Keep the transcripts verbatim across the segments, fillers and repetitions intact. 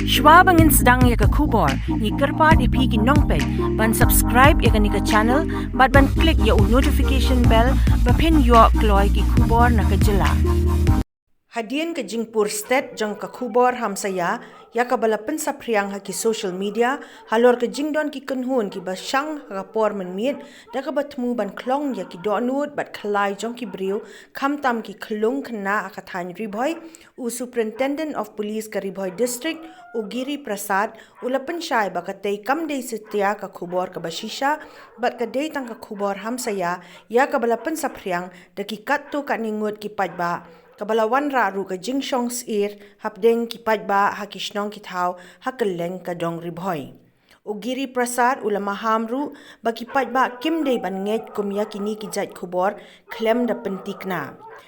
Shwa ba ngin sdang ïa ka khubor, ngi kyrpad ïa phi ki nongpeit ban subscribe ïa kane ka channel bad ban click ïa u notification bell ba phin ïoh kloi ki khubor na ka jylla. Hadien ka jingpur stet jong ka khubor hamsaïa ïa kaba la pynsaphriang ha ki social media halor ka jingdon ki kynhun kiba shang ha ka por mynmiet da kaba thmu ban khlong ïa ki dohnud bad khlai jong ki briew, khamtam ki khyllung khynnah ha ka thaiñ Ri Bhoi, u Superintendent of Police ka Ri Bhoi District, u Giri Prasad, u la pynshai ba katei kam dei satia ka khubor kaba shisha bad ka dei tang ka khubor hamsaïa ïa kaba la pynsaphriang da ki katto katne ngut ki paidbah, kaba la wanrah ruh ka jingshong syier hapdeng ki paidbah ha ki shnong ki thaw ha kylleng ka dong Ri Bhoi. U Giri Prasad u la maham ruh ba ki paidbah kim dei ban ngeit kum ïa kine ki jait khubor khlem da pyntikna.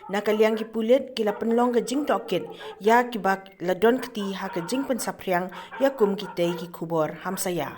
Na ka liang ki pulit ki la pynlong ka jingtohkit ïa kiba la don kti ha ka jingpynsaphriang ïa kum kitei ki khubor hamsaïa.